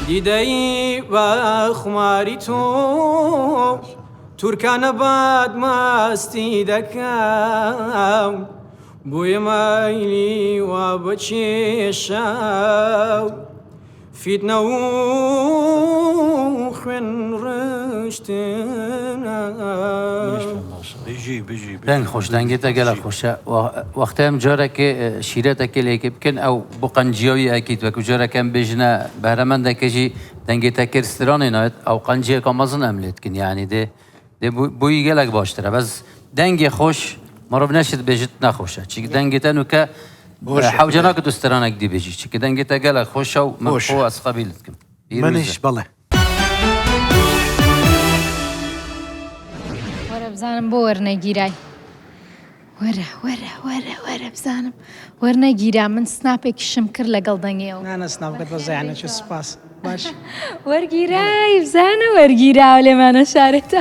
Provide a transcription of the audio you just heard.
دیدەی بە خوماری تۆ تورکانە باد مەستی دەکەم بۆیە مەیلی وا بەکێشە فیتنە و خوێن ڕشتنە. بژی بژی بژی. دەنگ خۆش دەنگێ تە گەلە خۆشە وەختێ ئەم جارەکێ شیرەتەکێ لێکێ بکەن ئەو بۆ قەنجیاوی ئەکیت وەکو جارەکە ئەم بێژنە بەهرەمەندەکە ژی دەنگێ تە کرد سترانێ نایەت ئەو قەنجیەکە مەزن ئەم لێت کن یعنی دێ دێ بۆی گەلەک باشترە بەس دەنگێ خۆش مرۆڤ نەشت بێژت نەخۆشە چیک دەنگێ تە نوکە حەوجە ناکە تو سترانێک دی بێژی چیکە دەنگێ تە گەلەک خۆشە و من خۆ ئەس قەبیلت کم منیش بەڵێ. وەرە بزانم بۆ وەرنەگیرای وەرە وەرە وەرە وەرە بزانم وەرنەگیرا من سناپێکیشم کرد لەگەڵ دەنگێەوە نانە سناپەکەت بە زیانە چ سپاس باش وەرگیرای بزانە وەرگیراوە لێمانە شارێتە.